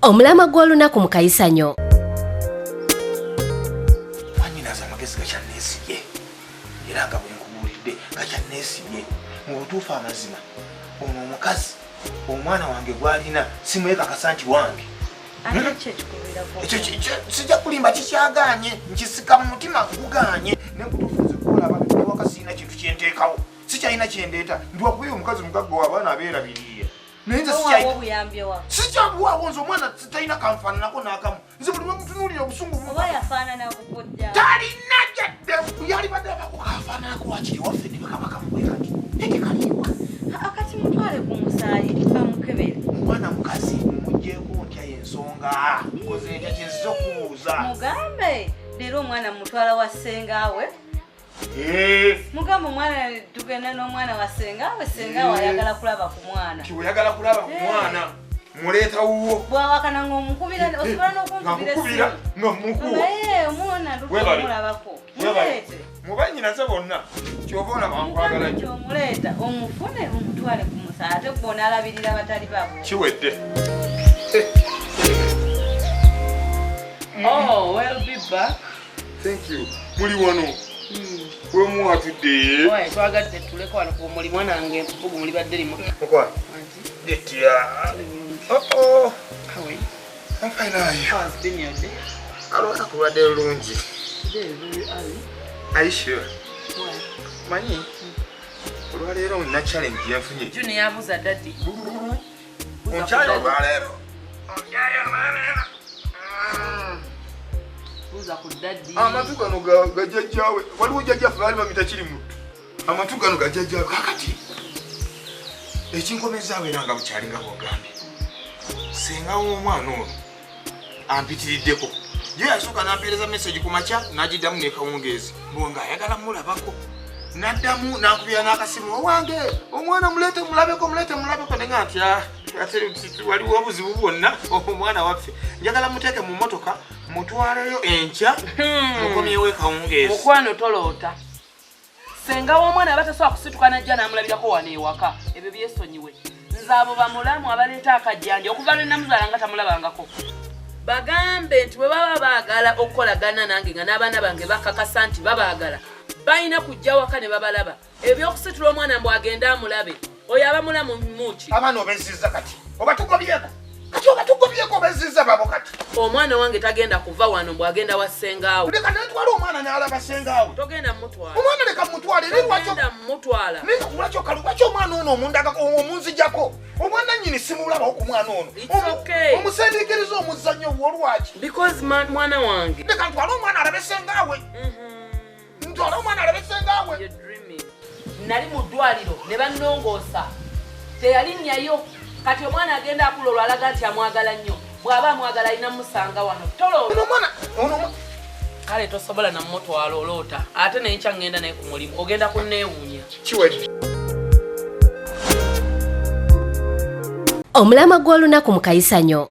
Omulamwa gw'olunaku mu kayisanyo. Mwanyinaze amagezi gakyanneesibye era nga bwe nkubuulidde gakyanneesibye. Mu butuufu amazima ono omukazi omwana wange gw'alina simwekakasa nti wange. Ekyo sijja kulimba kikyagaanye nkisika mu mutima gugaanye ne mubutuufu nze kulaba ewaka sirina kintu kyenteekawo sikyalina kyendeeta nti wakubeera omukazi mugagga w'abaana abeerabiriire. Naye nze sikyabuwaawo nze omwana talina kanfaananako n'akamu nze buli lwemutunuulira obusungu talina jadde yalibadde abako kafaananako wakiri waffe ne bakabaka mubwe kati tekaliiwa akati mutwale ku musaayi bamukebere omwana mukazi mumugyeko ntya ensonga nkoze ntya kyenziza okubuuza mugambe leero omwana mutwala wa ssengaawe. Mugamba omwana tugenda n'omwana wa ssenga we, ssenga we ayagala kulaba ku mwana. Ti oyagala kulaba ku mwana muleeta wuwo bwawakana ng'omukubira osobola n'okunkubira nga mukuwa naye omwana lutamulabako muleete mubanyinaze bonna kyova olaba nkwagala nnyo omuleeta omufune omutwale ku musa ate gwona alabirira batali babo kiwedde. Oh, well be back. Thank you. Muli wano. Wemu atudde. Oye, twagadde tuleko wano ku mulimu nange empugu muli badde limu. Mukwano. Etya. Oh oh. How are you? I'm fine, how are you? How has been your day? Alwana kulwadde lulungi. Today is very early. Are you sure? Why? Manyi. Olwaleero nina challenge gye nfunye. Junior yabuuza daddy. Onkyaye olwaleero. Buuza ku daddy. Amatu gano ga jjajjaawe. Waliwo jjajjaffe baali bamuyita kiri muttu. Amatu gano ga jjajjaawe kakati. Ekinkomezaawo era nga bukyali nga bw'ogambye. Ssenga w'omwana ono ampitiriddeko. Ye yasooka n'ampeereza message ku makya n'agiddamu n'ekawungeezi. Mbu ng'ayagala mmulabako. N'addamu n'ankubira n'akasimu owange omwana muleete mulabeko muleete mulabeko ne nga nti ate waliwo obuzibu bwonna omwana waffe. Njagala muteeke mu mmotoka mutwaleyo enkya mukomyewo ekawungeezi. Mukwano toloota. Ssenga w'omwana aba tasobola kusituka n'ajja n'amulabirako wano ewaka. Ebyo byesonyiwe. Nze abo bamulamu abaleeta akajjanja okuva lwe namuzaala nga tamulabangako. Bagambe nti bwe baba baagala okukolagana nange nga n'abaana bange bakakasa nti babaagala balina kujja waka ne babalaba. Ebyokusitula omwana mbu agende amulabe oyo aba mulamu muki. Abaana obezizza kati obatugobyeko kati obatugobyeko obezizza babo kati. Omwana wange tagenda kuva wano mbu agenda wa ssengaawe. Leka netwala omwana n'alaba ssengaawe. Togenda mutwala. Omwana leka mutwale era lwaki togenda mutwala. Naye lwaki lwaki omwana ono omundagako omunzijako omwana nnyini simulabawo ku mwana ono. Omusendiikiriza omuzannyo gwo lwaki? Because mwana wange. Leka ntwale omwana alabe ssengaawe. Ntwale omwana alabe ssengaawe. Nali mu ddwaliro ne bannongoosa teyalinnyayo kati omwana agenda akula olwo alaga nti amwagala nnyo bw'aba amwagala alina musanga wano tolo kale tosobola namutwala oloota ate nenkya ngenda naye ku mulimu ogenda kunneewuunya. Kiwedde. Omulamwa gw'olunaku mu kayisanyo.